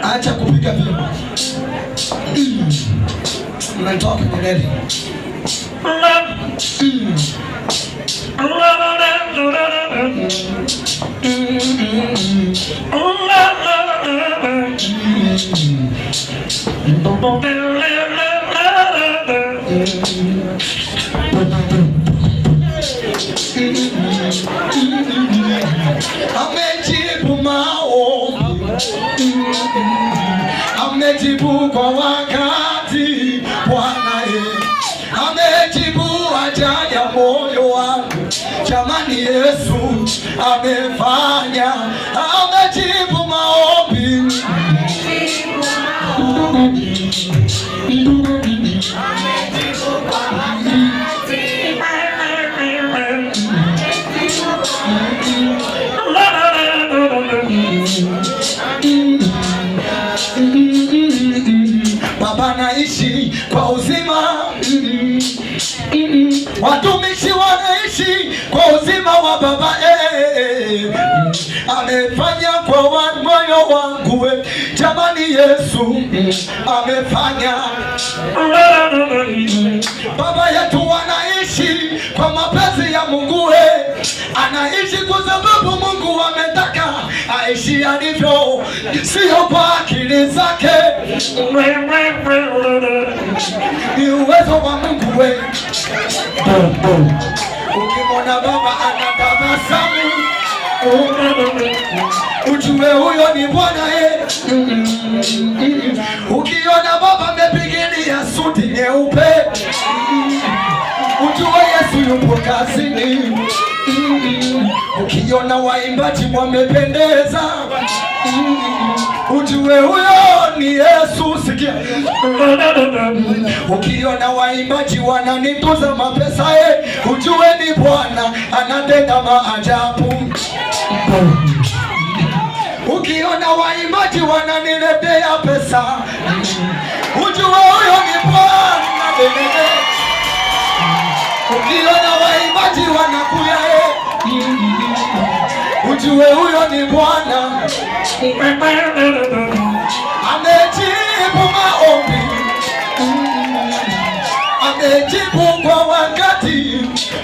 Acha kupiga vyombo. Mnanitoa kwenye reli. Amejibu maombi, amejibu kwa wakati Bwana ye, amejibu haja ya moyo wangu. Jamani, Yesu amefanya, amejibu maombi. Baba naishi kwa uzima, watumishi wanaishi kwa uzima wa baba eh. Amefanya kwa moyo wangu we. Jamani, Yesu amefanya. Baba yetu wanaishi kwa mapenzi ya Mungu we. Anaishi kwa sababu Mungu ametaka aishi alivyo, sio kwa akili zake, ni uwezo wa Mungu we. Ukimwona baba anatabasamu, ujue huyo ni Bwana eh. Ukiona baba amepigilia suti nyeupe, ujue Yesu yupo kazini. Ukiona waimbaji wamependeza, ujue huyo ni Yesu. Sikia, ukiona waimbaji wananituza mapesa eh, ujue ni Bwana anatenda maajabu. Ukiona waimbaji wananiletea pesa, ujue huyo ni Bwana. Ukiona waimbaji wanakuya eh, ujue huyo ni Bwana. Amejibu maombi, amejibu kwa wakati.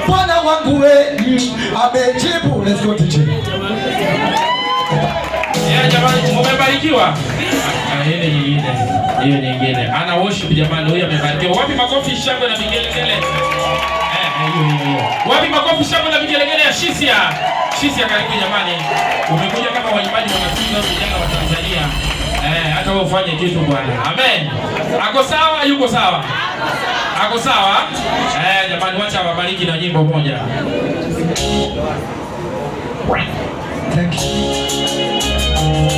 Bwana wangu we, amejibu. Let's go DJ. Yeah, jamani umebarikiwa. Ah, hiyo nyingine. Hiyo nyingine. Ana worship jamani, huyu amebarikiwa. Wapi makofi, shangwe na vigelegele? Hiyo hiyo hiyo. Wapi makofi, shangwe na vigelegele ya Shisia? Shisia, karibu jamani. Umekuja kama waimbaji wanafunzi au vijana wa Tanzania. Hata wewe ufanye kitu bwana. Amen. Ako sawa, yuko sawa? Ako sawa? Jamani wacha wabariki na nyimbo moja. Thank you.